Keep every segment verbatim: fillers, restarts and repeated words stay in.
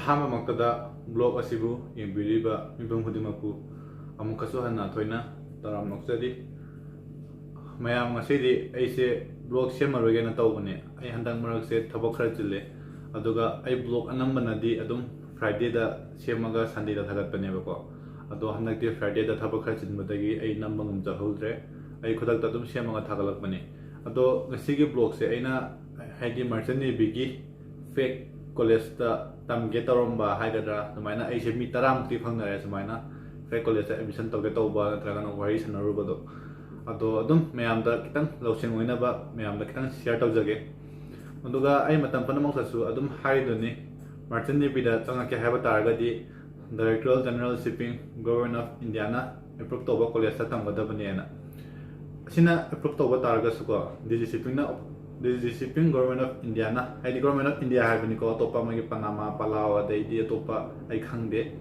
ꯑꯍꯥꯟꯕꯃꯛꯇꯗ vlog ꯑꯁꯤꯕꯨ ꯌꯦꯡꯕꯤꯔꯤꯕ ꯃꯤꯄꯨꯝ ꯈꯨꯗꯤꯡꯃꯛꯄꯨ ꯑꯃꯨꯛꯀꯁꯨ ꯍꯟꯅ ꯑꯊꯣꯏꯅ ꯇꯔꯥꯝꯅ ꯑꯣꯛꯆꯔꯤ꯫ ꯃꯌꯥꯝ, ꯉꯁꯤꯗꯤ ꯑꯩꯁꯦ vlog ꯁꯦꯝꯃꯔꯣꯏꯒꯦꯅ ꯇꯧꯕꯅꯦ꯫ ꯑꯩ ꯍꯟꯗꯛ ꯃꯔꯛꯁꯦ ꯊꯕꯛ ꯈꯔ ꯆꯤꯜꯂꯦ꯫ ꯑꯗꯨꯒ ꯑꯩ vlog ꯑꯅꯝꯕꯅꯗꯤ ꯑꯗꯨꯝ Fridayꯗ ꯁꯦꯝꯃꯒ Sundayꯗ ꯊꯥꯒꯠꯄꯅꯦꯕꯀꯣ꯫ ꯑꯗꯣ ꯍꯟꯗꯛꯇꯤ Fridayꯗ ꯊꯕꯛ ꯈꯔ ꯆꯤꯟꯕꯗꯒꯤ ꯑꯩ ꯅꯝꯕ ꯉꯝꯖꯍꯧꯗ꯭ꯔꯦ꯫ ꯑꯩ ꯈꯨꯗꯛꯇ ꯑꯗꯨꯝ ꯁꯦꯝꯃꯒ ꯊꯥꯒꯠꯂꯛꯄꯅꯦ꯫ ꯑꯗꯣ ꯉꯁꯤꯒꯤ vlogꯁꯦ ꯑꯩꯅ, ꯍꯥꯏꯗꯤ, Merchant Navyꯒꯤ Fake Collegeꯇ ꯇꯝꯒꯦ ꯇꯧꯔꯝꯕ ꯍꯥꯏꯒꯗ꯭ꯔꯥ, ꯑꯗꯨꯃꯥꯏꯅ ꯑꯩꯁꯦ ꯃꯤ ꯇꯔꯥꯃꯨꯛꯇꯤ ꯐꯪꯅꯔꯦ ꯁꯨꯃꯥꯏꯅ Fake Collegeꯇ admission ꯇꯧꯒꯦ ꯇꯧꯕ ꯅꯠꯇ꯭ꯔꯒꯅ ꯋꯥꯔꯤ ꯁꯥꯟꯅꯔꯨꯕꯗꯣ꯫ ꯑꯗꯣ ꯑꯗꯨꯝ ꯃꯌꯥꯝꯗ ꯈꯤꯇꯪ ꯂꯧꯁꯤꯡ ꯑꯣꯏꯅꯕ ꯃꯌꯥꯝꯗ ꯈꯤꯇꯪ share ꯇꯧꯖꯒꯦ꯫ ꯑꯗꯨꯒ ꯑꯩ ꯃꯇꯝ ꯄꯨꯝꯅꯃꯛꯇꯁꯨ ꯑꯗꯨꯝ ꯍꯥꯏꯔꯤꯗꯨꯅꯤ, Merchant Navyꯗ ꯆꯪꯉꯛꯀꯦ ꯍꯥꯏꯕ ꯇꯥꯔꯒꯗꯤ Directorate General Shipping, Government of Indiaꯅ approve ꯇꯧꯕ collegeꯇ ꯇꯝꯒꯗꯕꯅꯦꯅ꯫ ꯑꯁꯤꯅ approve ꯇꯧꯕ ꯇꯥꯔꯒꯁꯨꯀꯣ, DG Shippingꯅ, DG Shipping Government of Indiaꯅ, ꯍꯥꯏꯗꯤ Government of India ꯍꯥꯏꯕꯅꯤꯀꯣ, ꯑꯇꯣꯞꯄ ꯃꯣꯏꯒꯤ Panama, Palau, ꯑꯗꯩꯗꯤ ꯑꯇꯣꯞꯄ ꯑꯩ ꯈꯪꯗꯦ꯫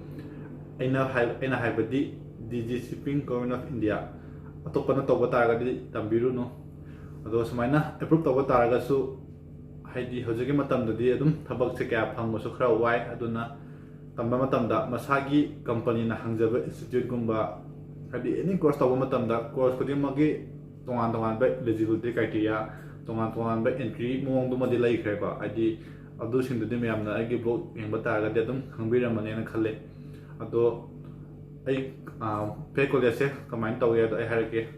ꯑꯩꯅ ꯍꯥꯏ-, ꯑꯩꯅ ꯍꯥꯏꯕꯗꯤ DG Shipping Government of India, ꯑꯇꯣꯞꯄꯅ ꯇꯧꯕ ꯇꯥꯔꯒꯗꯤ ꯇꯝꯕꯤꯔꯨꯅꯨ꯫ ꯑꯗꯣ ꯁꯨꯃꯥꯏꯅ approve ꯇꯧꯕ ꯇꯥꯔꯒꯁꯨ, ꯍꯥꯏꯗꯤ ꯍꯧꯖꯤꯛꯀꯤ ꯃꯇꯝꯗꯗꯤ ꯑꯗꯨꯝ ꯊꯕꯛꯁꯦ ꯀꯌꯥ ꯐꯪꯕꯁꯨ ꯈꯔ ꯋꯥꯏ, ꯑꯗꯨꯅ ꯇꯝꯕ ꯃꯇꯝꯗ ꯃꯁꯥꯒꯤ companyꯅ ꯍꯥꯡꯖꯕ instituteꯀꯨꯝꯕ, ꯍꯥꯏꯗꯤ any course ꯇꯧꯕ ꯃꯇꯝꯗ course ꯈꯨꯗꯤꯡꯃꯛꯀꯤ ꯇꯣꯉꯥꯟ ꯇꯣꯉꯥꯟꯕ eligibility criteria, ꯇꯣꯉꯥꯟ ꯇꯣꯉꯥꯟꯕ entry ꯃꯑꯣꯡꯗꯨꯃꯗꯤ ꯂꯩꯈ꯭ꯔꯦꯀꯣ꯫ ꯍꯥꯏꯗꯤ ꯑꯗꯨꯁꯤꯡꯗꯨꯗꯤ ꯃꯌꯥꯝꯅ ꯑꯩꯒꯤ vlog ꯌꯦꯡꯕ ꯇꯥꯔꯒꯗꯤ ꯑꯗꯨꯝ ꯈꯪꯕꯤꯔꯝꯃꯅꯦꯅ ꯈꯜꯂꯦ꯫ ꯑꯗꯣ ꯑꯩ, ꯑꯥ, Fake Collegeꯁꯦ ꯀꯃꯥꯏꯅ ꯇꯧꯏ ꯍꯥꯏꯗꯣ ꯑꯩ ꯍꯥꯏꯔꯛꯀꯦ꯫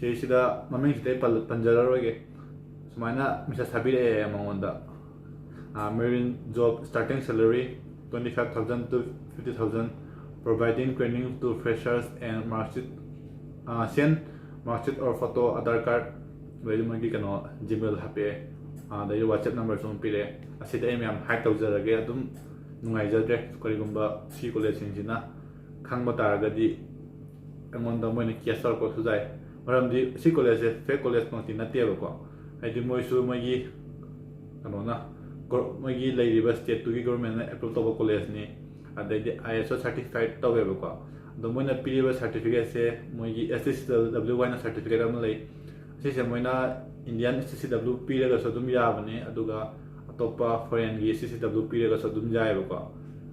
ꯁꯤꯁꯤꯗ ꯃꯃꯤꯡꯁꯤꯗꯤ ꯑꯩ ꯄꯜ-, ꯄꯟꯖꯔꯔꯣꯏꯒꯦ꯫ ꯁꯨꯃꯥꯏꯅ message ꯊꯥꯕꯤꯔꯛꯑꯦ ꯃꯉꯣꯟꯗ, ꯑꯥ, "Marine job, starting salary twenty five thousand to fifty thousand, providing training to freshers and marksheet, ah, send marksheet or photo, Aadhaar card", ꯑꯗꯩꯗꯤ ꯃꯣꯏꯒꯤ ꯀꯩꯅꯣ Gmail ꯍꯥꯞꯄꯛꯑꯦ, ꯑꯥ, ꯑꯗꯩꯗꯤ WhatsApp numberꯁꯨ ꯑꯃ ꯄꯤꯔꯛꯑꯦ꯫ ꯑꯁꯤꯗ ꯑꯩ ꯃꯌꯥꯝ hide ꯇꯧꯖꯔꯒꯦ, ꯑꯗꯨꯝ ꯅꯨꯡꯉꯥꯏꯖꯗ꯭ꯔꯦ꯫ ꯀꯔꯤꯒꯨꯝꯕ ꯁꯤ collegeꯁꯤꯡꯁꯤꯅ ꯈꯪꯕ ꯇꯥꯔꯒꯗꯤ ꯑꯩꯉꯣꯟꯗ ꯃꯣꯏꯅ case ꯇꯧꯔꯛꯄꯁꯨ ꯌꯥꯏ꯫ ꯃꯔꯝꯗꯤ ꯁꯤ collegeꯁꯦ fake collegeꯃꯛꯇꯤ ꯅꯠꯇꯦꯕꯀꯣ꯫ ꯍꯥꯏꯗꯤ ꯃꯣꯏꯁꯨ ꯃꯣꯏꯒꯤ ꯀꯩꯅꯣꯅ, ꯒꯣ-, ꯃꯣꯏꯒꯤ ꯂꯩꯔꯤꯕ stateꯇꯨꯒꯤ governmentꯅ approve ꯇꯧꯕ collegeꯅꯤ꯫ ꯑꯗꯩꯗꯤ ISO certified ꯇꯧꯋꯦꯕꯀꯣ꯫ ꯑꯗꯣ ꯃꯣꯏꯅ ꯄꯤꯔꯤꯕ certificateꯁꯦ ꯃꯣꯏꯒꯤ STCWYꯅ certificate ꯑꯃ ꯂꯩ꯫ ꯁꯤꯁꯦ ꯃꯣꯏꯅ Indian STCW ꯄꯤꯔꯒꯁꯨ ꯑꯗꯨꯝ ꯌꯥꯕꯅꯦ, ꯑꯗꯨꯒ ꯑꯇꯣꯞꯄ foreignꯒꯤ STCW ꯄꯤꯔꯒꯁꯨ ꯑꯗꯨꯝ ꯌꯥꯏꯑꯕꯀꯣ꯫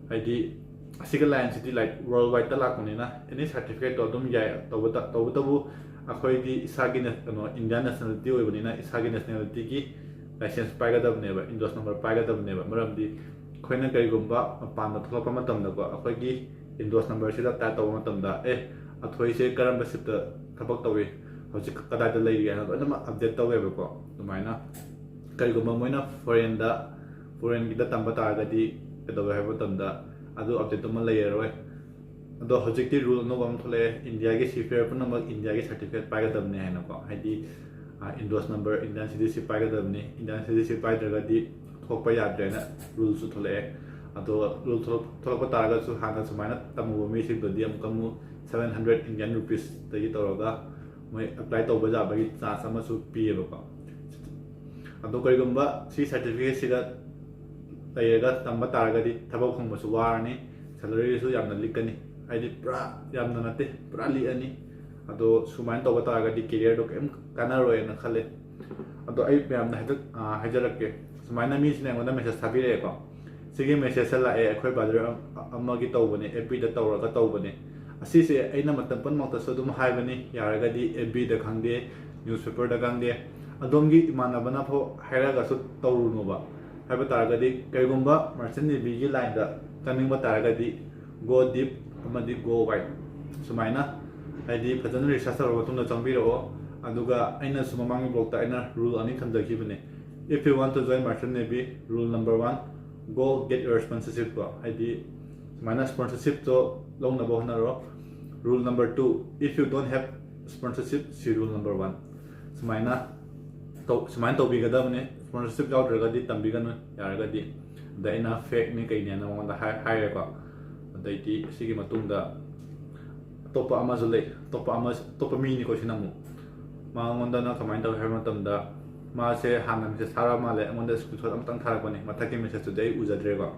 ꯍꯥꯏꯗꯤ ꯑꯁꯤꯒ ꯂꯥꯏꯟꯁꯤꯗꯤ ꯂꯥꯏꯛ ꯋꯥꯔꯜ ꯋꯥꯏꯗꯇ ꯂꯥꯛꯄꯅꯤꯅ ꯑꯦꯅꯤ ꯁꯥꯔꯇꯤꯐꯤꯀꯦꯠꯇꯣ ꯑꯗꯨꯝ ꯌꯥꯏ꯫ ꯇꯧꯕꯇ ꯇꯧꯕꯇꯕꯨ ꯑꯩꯈꯣꯏꯗꯤ ꯏꯁꯥꯒꯤ ꯅꯦ- ꯀꯩꯅꯣ ꯏꯟꯗꯤꯌꯥꯟ ꯅꯦꯁꯅꯦꯂꯤꯇꯤ ꯑꯣꯏꯕꯅꯤꯅ ꯏꯁꯥꯒꯤ ꯅꯦꯁꯅꯦꯂꯤꯇꯤꯒꯤ ꯂꯥꯏꯁꯦꯟꯁ ꯄꯥꯏꯒꯗꯕꯅꯦꯕ, ꯏꯟꯗꯣꯁ ꯅꯝꯕꯔ ꯄꯥꯏꯒꯗꯕꯅꯦꯕ꯫ ꯃꯔꯝꯗꯤ ꯑꯩꯈꯣꯏꯅ ꯀꯔꯤꯒꯨꯝꯕ ꯃꯄꯥꯟꯗ ꯊꯣꯛꯂꯛꯄ ꯃꯇꯝꯗꯀꯣ, ꯑꯩꯈꯣꯏꯒꯤ ꯏꯟꯗꯣꯁ ꯅꯝꯕꯔꯁꯤꯗ ꯇꯥꯏꯞ ꯇꯧꯕ ꯃꯇꯝꯗ, ꯑꯦ, ꯑꯊꯣꯏꯁꯦ ꯀꯔꯝꯕ ꯁꯤꯞꯇ ꯊꯕꯛ ꯇꯧꯏ, ꯍꯧꯖꯤꯛ ꯀꯗꯥꯏꯗ ꯂꯩꯔꯤ ꯍꯥꯏꯅ ꯂꯣꯏꯅꯃꯛ ꯑꯞꯗꯦꯠ ꯇꯧꯋꯦꯕꯀꯣ꯫ ꯑꯗꯨꯃꯥꯏꯅ ꯀꯔꯤꯒꯨꯝꯕ ꯃꯣꯏꯅ ꯐꯣꯔꯦꯟꯗ ꯐꯣꯔꯦꯟꯒꯤꯗ ꯇꯝꯕ ꯇꯥꯔꯒꯗꯤ ꯀꯩꯗꯧꯋꯦ ꯍꯥꯏꯕ ꯃꯇꯝꯗ, ꯑꯗꯨ ꯑꯞꯗꯦꯠꯇꯨꯃ ꯂꯩꯔꯔꯣꯏ꯫ ꯑꯗꯣ ꯍꯧꯖꯤꯛꯇꯤ ꯔꯨꯜ ꯑꯅꯧꯕ ꯑꯃ ꯊꯣꯛꯂꯛꯑꯦ, ꯏꯟꯗꯤꯌꯥꯒꯤ ꯁꯤꯐꯦꯌꯔ ꯄꯨꯝꯅꯃꯛ ꯏꯟꯗꯤꯌꯥꯒꯤ ꯁꯥꯔꯇꯤꯐꯤꯀꯦꯠ ꯄꯥꯏꯒꯗꯕꯅꯦ ꯍꯥꯏꯅꯀꯣ꯫ ꯍꯥꯏꯗꯤ ꯏꯟꯗꯣꯁ ꯅꯝꯕꯔ, ꯏꯟꯗꯤꯌꯥꯟ ꯁꯤꯇꯤꯖꯦꯟꯁꯤꯞ ꯄꯥꯏꯒꯗꯕꯅꯤ, ꯏꯟꯗꯤꯌꯥꯟ ꯁꯤꯇꯤꯖꯦꯟꯁꯤꯞ ꯄꯥꯏꯗ꯭ꯔꯒꯗꯤ ꯊꯣꯛꯄ ꯌꯥꯗ꯭ꯔꯦꯅ ꯔꯨꯜꯁꯨ ꯊꯣꯛꯂꯛꯑꯦ꯫ ꯑꯗꯣ ꯔꯨꯜ ꯊꯣꯛꯂꯛ- ꯊꯣꯛꯂꯛꯄ ꯇꯥꯔꯒꯁꯨ ꯍꯥꯟꯅ ꯁꯨꯃꯥꯏꯅ ꯇꯝꯃꯨꯕ ꯃꯤꯁꯤꯡꯗꯨꯗꯤ ꯑꯃꯨꯛꯀ ꯑꯃꯨꯛ ꯁꯕꯦꯟ ꯍꯟꯗ꯭ꯔꯦꯠ ꯏꯟꯗꯤꯌꯥꯟ ꯔꯨꯄꯤꯁꯇꯒꯤ ꯇꯧꯔꯒ ꯃꯣꯏ ꯑꯦꯄ꯭ꯂꯥꯏ ꯇꯧꯕ ꯌꯥꯕꯒꯤ ꯆꯥꯟꯁ ꯑꯃꯁꯨ ꯄꯤꯌꯦꯕꯀꯣ꯫ ꯑꯗꯣ ꯀꯔꯤꯒꯨꯝꯕ ꯁꯤ ꯁꯥꯔꯇꯤꯐꯤꯀꯦꯠꯁꯤꯗ ꯂꯩꯔꯒ ꯇꯝꯕ ꯇꯥꯔꯒꯗꯤ ꯊꯕꯛ ꯐꯪꯕꯁꯨ ꯋꯥꯔꯅꯤ, ꯁꯦꯂꯔꯤꯁꯨ ꯌꯥꯝꯅ ꯂꯤꯛꯀꯅꯤ꯫ ꯍꯥꯏꯗꯤ ꯄꯨꯔꯥ ꯌꯥꯝꯅ ꯅꯠꯇꯦ, ꯄꯨꯔꯥ ꯂꯤꯛꯑꯅꯤ꯫ ꯑꯗꯣ ꯁꯨꯃꯥꯏꯅ ꯇꯧꯕ ꯇꯥꯔꯒꯗꯤ ꯀꯦꯔꯤꯌꯔꯗꯣ ꯀꯔꯤꯝ ꯀꯥꯟꯅꯔꯣꯏꯅ ꯈꯜꯂꯦ꯫ ꯑꯗꯣ ꯑꯩ ꯃꯌꯥꯝꯗ ꯍꯥꯏꯖ- ꯑꯥ, ꯍꯥꯏꯖꯔꯛꯀꯦ꯫ ꯁꯨꯃꯥꯏꯅ ꯃꯤꯁꯤꯅ ꯑꯩꯉꯣꯟꯗ ꯃꯦꯁꯦꯖ ꯊꯥꯕꯤꯔꯛꯑꯦꯀꯣ꯫ ꯁꯤꯒꯤ ꯃꯦꯁꯦꯖꯁꯦ ꯂꯥꯛꯑꯦ, ꯑꯩꯈꯣꯏ ꯕ꯭ꯔꯗꯔ ꯑꯃꯒꯤ ꯇꯧꯕꯅꯦ, ꯑꯦꯐ ꯕꯤꯗ ꯇꯧꯔꯒ ꯇꯧꯕꯅꯦ꯫ ꯑꯁꯤꯁꯦ ꯑꯩꯅ ꯃꯇꯝ ꯄꯨꯝꯅꯃꯛꯇꯁꯨ ꯑꯗꯨꯝ ꯍꯥꯏꯕꯅꯤ, ꯌꯥꯔꯒꯗꯤ ꯑꯦꯐ ꯕꯤꯗ ꯈꯪꯗꯦ, ꯅ꯭ꯌꯨꯁꯄꯦꯄꯔꯗ ꯈꯪꯗꯦ, ꯑꯗꯣꯝꯒꯤ ꯏꯃꯥꯟꯅꯕꯅ ꯐꯥꯎ ꯍꯥꯏꯔꯒꯁꯨ ꯇꯧꯔꯨꯅꯣꯕ꯫ ꯍꯥꯏꯕ ꯇꯥꯔꯒꯗꯤ ꯀꯔꯤꯒꯨꯝꯕ ꯃꯔꯆꯦꯟ ꯅꯦꯚꯤꯒꯤ ꯂꯥꯏꯟꯗ ꯆꯪꯅꯤꯡꯕ ꯇꯥꯔꯒꯗꯤ go deep ꯑꯃꯗꯤ go wide꯫ ꯁꯨꯃꯥꯏꯅ ꯍꯥꯏꯗꯤ ꯐꯖꯅ ꯔꯤꯁꯔꯁ ꯇꯧꯔꯕ ꯃꯇꯨꯡꯗ ꯆꯪꯕꯤꯔꯛꯑꯣ꯫ ꯑꯗꯨꯒ ꯑꯩꯅꯁꯨ ꯃꯃꯥꯡꯒꯤ ꯕ꯭ꯂꯣꯛꯇ ꯑꯩꯅ ꯔꯨꯜ ꯑꯅꯤ ꯊꯝꯖꯈꯤꯕꯅꯦ꯫ If you want to join Merchant Navy, rule number one, go get your sponsorship ꯀꯣ꯫ ꯍꯥꯏꯗꯤ ꯁꯨꯃꯥꯏꯅ ꯁ꯭ꯄꯣꯟꯁꯔꯁꯤꯞꯇꯣ ꯂꯧꯅꯕ ꯍꯣꯠꯅꯔꯣ꯫ Rule number two, if you don't have sponsorship, see rule number one꯫ ꯁꯨꯃꯥꯏꯅ ꯇꯧ- ꯁꯨꯃꯥꯏꯅ ꯇꯧꯕꯤꯒꯗꯕꯅꯦ꯫ ꯁ꯭ꯄꯣꯟꯁꯔꯁꯤꯞ ꯌꯥꯎꯗ꯭ꯔꯒꯗꯤ ꯇꯝꯕꯤꯒꯅꯨ ꯌꯥꯔꯒꯗꯤ꯫ ꯑꯗ ꯑꯩꯅ ꯐꯦꯛꯅꯤ ꯀꯩꯅꯦꯅ ꯃꯉꯣꯟꯗ ꯍꯥꯏ- ꯍꯥꯏꯔꯦꯀꯣ꯫ ꯑꯗꯩꯗꯤ ꯁꯤꯒꯤ ꯃꯇꯨꯡꯗ ꯑꯇꯣꯞꯄ ꯑꯃꯁꯨ ꯂꯩ꯫ ꯑꯇꯣꯞꯄ ꯑꯃ, ꯑꯇꯣꯞꯄ ꯃꯤꯅꯤꯀꯣ ꯁꯤꯅ ꯑꯃꯨꯛ꯫ ꯃꯉꯣꯟꯗꯅ ꯀꯃꯥꯏꯅ ꯇꯧꯏ ꯍꯥꯏꯕ ꯃꯇꯝꯗ, ꯃꯥꯁꯦ ꯍꯥꯟꯅ ꯃꯦꯁꯦꯖ ꯊꯥꯔꯛꯑ ꯃꯥꯜꯂꯦ, ꯑꯩꯉꯣꯟꯗ ꯁ꯭ꯀ꯭ꯔꯤꯟꯁꯣꯠ ꯑꯃꯇꯪ ꯊꯥꯔꯛꯄꯅꯤ, ꯃꯊꯛꯀꯤ ꯃꯦꯁꯦꯖꯇꯨꯗꯤ ꯑꯩ ꯎꯖꯗ꯭ꯔꯦꯀꯣ꯫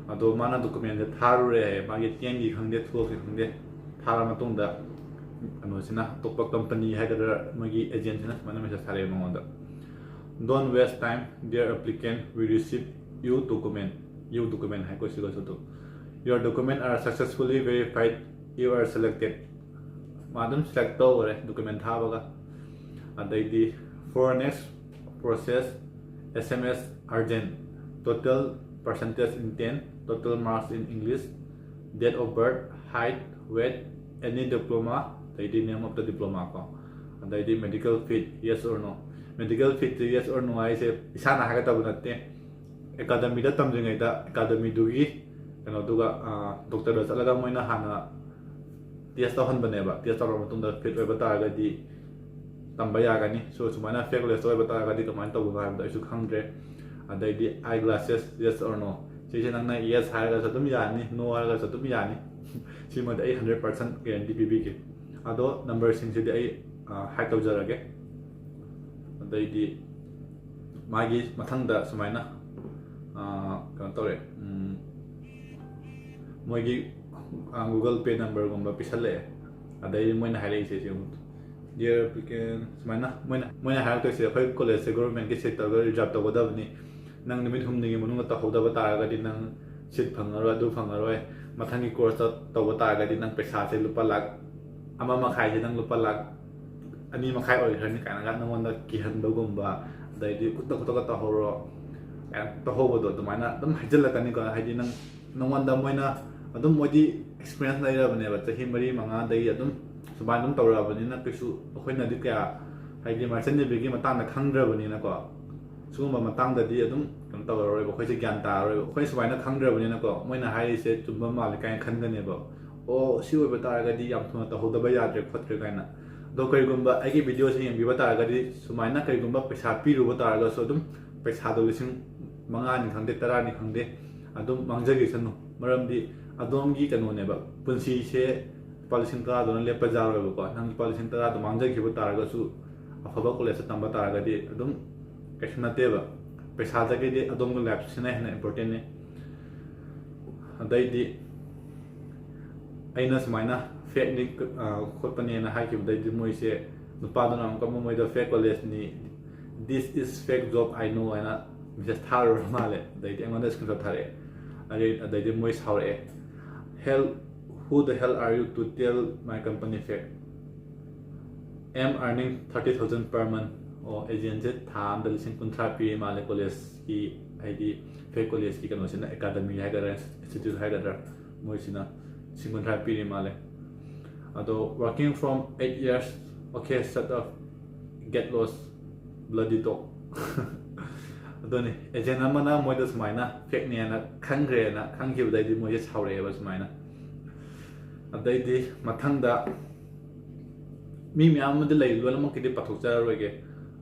ꯑꯗꯣ ꯃꯥꯅ ꯗꯣꯀꯨꯃꯦꯟꯁꯦ ꯊꯥꯔꯨꯔꯦ ꯍꯥꯏꯌꯦ, ꯃꯥꯒꯤ ꯇꯦꯟꯒꯤ ꯈꯪꯗꯦ, ꯇꯨꯋꯦꯜꯐꯀꯤ ꯈꯪꯗꯦ, ꯊꯥꯔ ꯃꯇꯨꯡꯗ ꯀꯩꯅꯣꯁꯤꯅ, ꯑꯇꯣꯞꯄ ꯀꯝꯄꯅꯤ ꯍꯥꯏꯒꯗ꯭ꯔꯥ, ꯃꯣꯏꯒꯤ ꯑꯦꯖꯦꯟꯁꯤꯅ ꯁꯨꯃꯥꯏꯅ ꯃꯦꯁꯦꯖ ꯊꯥꯔꯛꯑꯦ ꯃꯉꯣꯟꯗ, "Don't waste time, dear applicant, we receive you document, You document ꯍꯥꯏꯀꯣ ꯁꯤꯒꯁꯨ ꯑꯗꯨꯝ, your document are successfully verified, you are selected. ꯃꯥ ꯑꯗꯨꯝ select ꯇꯧꯈꯔꯦ document ꯊꯥꯕꯒ꯫ ꯑꯗꯩꯗꯤ for next process, S M S urgent, total percentage in ten, total marks in English, date of birth, height, weight, any diploma, ꯑꯗꯩꯗꯤ name of the diploma ꯀꯣ꯫ ꯑꯗꯩꯗꯤ medical fit, yes or no. Medical fit yes or no ꯍꯥꯏꯁꯦ ꯏꯁꯥꯅ ꯍꯥꯏꯒꯗꯕ ꯅꯠꯇꯦ꯫ Academyꯗ ꯇꯝꯗ꯭ꯔꯤꯉꯩꯗ academyꯗꯨꯒꯤ ꯀꯩꯅꯣꯗꯨꯒ doctorꯗ ꯆꯠꯂꯒ ꯃꯣꯏꯅ ꯍꯥꯟꯅ test ꯇꯧꯍꯟꯕꯅꯦꯕ꯫ Test ꯇꯧꯔꯕ ꯃꯇꯨꯡꯗ fit ꯑꯣꯏꯕ ꯇꯥꯔꯒꯗꯤ ꯇꯝꯕ ꯌꯥꯒꯅꯤ꯫ So ꯁꯨꯃꯥꯏꯅ fake list ꯑꯣꯏꯕ ꯇꯥꯔꯒꯗꯤ ꯀꯃꯥꯏꯅ ꯇꯧꯕꯅꯣ ꯍꯥꯏꯕꯗꯣ ꯑꯩꯁꯨ ꯈꯪꯗ꯭ꯔꯦ꯫ ꯑꯗꯩꯗꯤ eye glasses, yes or no, ꯁꯤꯁꯦ ꯅꯪꯅ yes ꯍꯥꯏꯔꯒꯁꯨ ꯑꯗꯨꯝ ꯌꯥꯅꯤ, no ꯍꯥꯏꯔꯒꯁꯨ ꯑꯗꯨꯝ ꯌꯥꯅꯤ꯫ ꯁꯤꯃꯗꯤ ꯑꯩ hundred percent guarantee ꯄꯤꯕꯤꯒꯦ꯫ ꯑꯗꯣ numberꯁꯤꯡꯁꯤꯗꯤ ꯑꯩ hide ꯇꯧꯖꯔꯒꯦ꯫ ꯑꯗꯩꯗꯤ ꯃꯥꯒꯤ ꯃꯊꯪꯗ ꯁꯨꯃꯥꯏꯅ ꯀꯩꯅꯣ ꯇꯧꯔꯦ, ꯃꯣꯏꯒꯤ Google Pay numberꯒꯨꯝꯕ ꯄꯤꯁꯜꯂꯛꯑꯦ꯫ ꯑꯗꯩ ꯃꯣꯏꯅ ꯍꯥꯏꯔꯛꯏꯁꯦ ꯁꯤ ꯑꯃꯨꯛ, dear applicant, ꯁꯨꯃꯥꯏꯅ ꯃꯣꯏꯅ ꯃꯣꯏꯅ ꯍꯥꯏꯔꯛꯇꯣꯏꯁꯦ, ꯑꯩꯈꯣꯏ collegeꯁꯦ governmentꯀꯤ sectorꯒ reserve ꯇꯧꯒꯗꯕꯅꯤ, ꯅꯪ ꯅꯨꯃꯤꯠ ꯍꯨꯝꯅꯤꯒꯤ ꯃꯅꯨꯡꯗ ꯇꯧꯍꯧꯗꯕ ꯇꯥꯔꯒꯗꯤ ꯅꯪ seat ꯐꯪꯉꯔꯣꯏ, ꯑꯗꯨ ꯐꯪꯉꯔꯣꯏ, ꯃꯊꯪꯒꯤ courseꯇ ꯇꯧꯕ ꯇꯥꯔꯒꯗꯤ ꯅꯪ ꯄꯩꯁꯥꯁꯦ ꯂꯨꯄꯥ ꯂꯥꯛ ꯑꯃ ꯃꯈꯥꯏꯁꯦ ꯅꯪ ꯂꯨꯄꯥ ꯂꯥꯛ ꯑꯅꯤ ꯃꯈꯥꯏ ꯑꯣꯏꯈ꯭ꯔꯅꯤ ꯀꯥꯏꯅꯒ ꯅꯪꯉꯣꯟꯗ ꯀꯤꯍꯟꯕꯒꯨꯝꯕ, ꯑꯗꯩꯗꯤ ꯈꯨꯠꯇ ꯈꯨꯠꯇꯒ ꯇꯧꯍꯧꯔꯣ ꯀꯥꯏꯅ ꯇꯧꯍꯧꯕꯗꯣ ꯑꯗꯨꯃꯥꯏꯅ ꯑꯗꯨꯝ ꯍꯥꯏꯖꯤꯜꯂꯛꯀꯅꯤꯀꯣ꯫ ꯍꯥꯏꯗꯤ ꯅꯪ ꯅꯪꯉꯣꯟꯗ ꯃꯣꯏꯅ ꯑꯗꯨꯝ, ꯃꯣꯏꯗꯤ experience ꯂꯩꯔꯕꯅꯦꯕ, ꯆꯍꯤ ꯃꯔꯤ ꯃꯉꯥꯗꯒꯤ ꯑꯗꯨꯝ ꯁꯨꯃꯥꯏꯅ ꯑꯗꯨꯝ ꯇꯧꯔꯛꯑꯕꯅꯤꯅ ꯀꯩꯁꯨ ꯑꯩꯈꯣꯏꯅꯗꯤ ꯀꯌꯥ ꯍꯥꯏꯗꯤ merchant navyꯒꯤ ꯃꯇꯥꯡꯗ ꯈꯪꯗ꯭ꯔꯕꯅꯤꯅꯀꯣ꯫ ꯁꯤꯒꯨꯝꯕ ꯃꯇꯥꯡꯗꯗꯤ ꯑꯗꯨꯝ ꯀꯩꯅꯣ ꯇꯧꯔꯔꯣꯏꯕ, ꯑꯩꯈꯣꯏꯁꯦ ꯒ꯭ꯌꯥꯟ ꯇꯥꯔꯔꯣꯏꯕ꯫ ꯑꯩꯈꯣꯏ ꯁꯨꯃꯥꯏꯅ ꯈꯪꯗ꯭ꯔꯕꯅꯤꯅꯀꯣ, ꯃꯣꯏꯅ ꯍꯥꯏꯔꯤꯁꯦ ꯆꯨꯝꯕ ꯃꯥꯜꯂꯦ ꯀꯥꯏꯅ ꯈꯟꯒꯅꯦꯕ꯫ ꯑꯣ, ꯁꯤ ꯑꯣꯏꯕ ꯇꯥꯔꯒꯗꯤ ꯌꯥꯝ ꯊꯨꯅ ꯇꯧꯍꯧꯗꯕ ꯌꯥꯗ꯭ꯔꯦ ꯈꯣꯠꯇ꯭ꯔꯦ ꯀꯥꯏꯅ꯫ ꯑꯗꯣ ꯀꯔꯤꯒꯨꯝꯕ ꯑꯩꯒꯤ videoꯁꯦ ꯌꯦꯡꯕꯤꯕ ꯇꯥꯔꯒꯗꯤ, ꯁꯨꯃꯥꯏꯅ ꯀꯔꯤꯒꯨꯝꯕ ꯄꯩꯁꯥ ꯄꯤꯔꯨꯕ ꯇꯥꯔꯒꯁꯨ ꯑꯗꯨꯝ ꯄꯩꯁꯥꯗꯣ ꯂꯤꯁꯤꯡ ꯃꯉꯥꯅꯤ ꯈꯪꯗꯦ, ꯇꯔꯥꯅꯤ ꯈꯪꯗꯦ, ꯑꯗꯨꯝ ꯃꯥꯡꯖꯈꯤꯁꯅꯨ꯫ ꯃꯔꯝꯗꯤ ꯑꯗꯣꯝꯒꯤ ꯀꯩꯅꯣꯅꯦꯕ, ꯄꯨꯟꯁꯤꯁꯦ ꯂꯨꯄꯥ ꯂꯤꯁꯤꯡ ꯇꯔꯥꯗꯨꯅ ꯂꯦꯞꯄ ꯌꯥꯔꯣꯏꯕꯀꯣ꯫ ꯅꯪ ꯂꯨꯄꯥ ꯂꯤꯁꯤꯡ ꯇꯔꯥꯗꯣ ꯃꯥꯡꯖꯈꯤꯕ ꯇꯥꯔꯒꯁꯨ, ꯑꯐꯕ collegeꯇ ꯇꯝꯕ ꯇꯥꯔꯒꯗꯤ ꯑꯗꯨꯝ ꯀꯩꯁꯨ ꯅꯠꯇꯦꯕ꯫ ꯄꯩꯁꯥꯗꯒꯤꯗꯤ ꯑꯗꯣꯝꯒꯤ lifeꯁꯤꯅ ꯍꯦꯟꯅ importantꯅꯤ꯫ ꯑꯗꯩꯗꯤ ꯑꯩꯅ ꯁꯨꯃꯥꯏꯅ fakeꯅꯤ, ꯑ, ꯈꯣꯠꯄꯅꯦꯅ ꯍꯥꯏꯈꯤꯕꯗꯩꯗꯤ ꯃꯣꯏꯁꯦ, ꯅꯨꯄꯥꯗꯨꯅ ꯑꯃꯨꯛꯀ ꯃꯣꯏꯗ fake collegeꯅꯤ, "This is fake job, I know" ꯍꯥꯏꯅ ꯃꯦꯁꯦꯖ ꯊꯥꯔꯨꯔ ꯃꯥꯜꯂꯦ꯫ ꯑꯗꯩꯗꯤ ꯑꯩꯉꯣꯟꯗ ꯁ꯭ꯀ꯭ꯔꯤꯟ ꯁꯣꯠ ꯊꯥꯔꯛꯑꯦ꯫ ꯑꯗꯩ ꯑꯗꯩꯗꯤ ꯃꯣꯏ ꯁꯥꯎꯔꯛꯑꯦ, "Hell, who the hell are you to tell my company fake? I'm earning thirty thousand per month." ꯑꯣ, ꯑꯦꯖꯦꯟꯁꯦ ꯊꯥ ꯑꯝꯗ ꯂꯤꯁꯤꯡ ꯀꯨꯟꯊ꯭ꯔꯥ ꯄꯤꯔꯤ ꯃꯥꯜꯂꯦ ꯀꯣꯂꯦꯖꯀꯤ, ꯍꯥꯏꯗꯤ ꯐꯦꯛ ꯀꯣꯂꯦꯖꯀꯤ ꯀꯩꯅꯣꯁꯤꯅ, ꯑꯦꯀꯥꯗꯃꯤ ꯍꯥꯏꯒꯗ꯭ꯔꯥ, ꯏꯟꯁꯇꯤꯇ꯭ꯌꯨꯠ ꯍꯥꯏꯒꯗ꯭ꯔꯥ, ꯃꯣꯏꯁꯤꯅ ꯂꯤꯁꯤꯡ ꯀꯨꯟꯊ꯭ꯔꯥ ꯄꯤꯔꯤ ꯃꯥꯜꯂꯦ꯫ ꯑꯗꯣ, "Working from eight years, okay, shut up, get lost, bloody dog." ꯑꯗꯨꯅꯤ, ꯑꯦꯖꯦꯟ ꯑꯃꯅ ꯃꯣꯏꯗ ꯁꯨꯃꯥꯏꯅ ꯐꯦꯛꯅꯦꯅ ꯈꯪꯈ꯭ꯔꯦꯅ ꯈꯪꯈꯤꯕꯗꯩꯗꯤ ꯃꯣꯏꯁꯦ ꯁꯥꯎꯔꯛꯑꯦꯕ ꯁꯨꯃꯥꯏꯅ꯫ ꯑꯗꯩꯗꯤ ꯃꯊꯪꯗ ꯃꯤ ꯃꯌꯥꯝ ꯑꯃꯗꯤ ꯂꯩ, ꯂꯣꯏꯅꯃꯛꯀꯤꯗꯤ ꯄꯥꯊꯣꯛꯆꯔꯔꯣꯏꯒꯦ,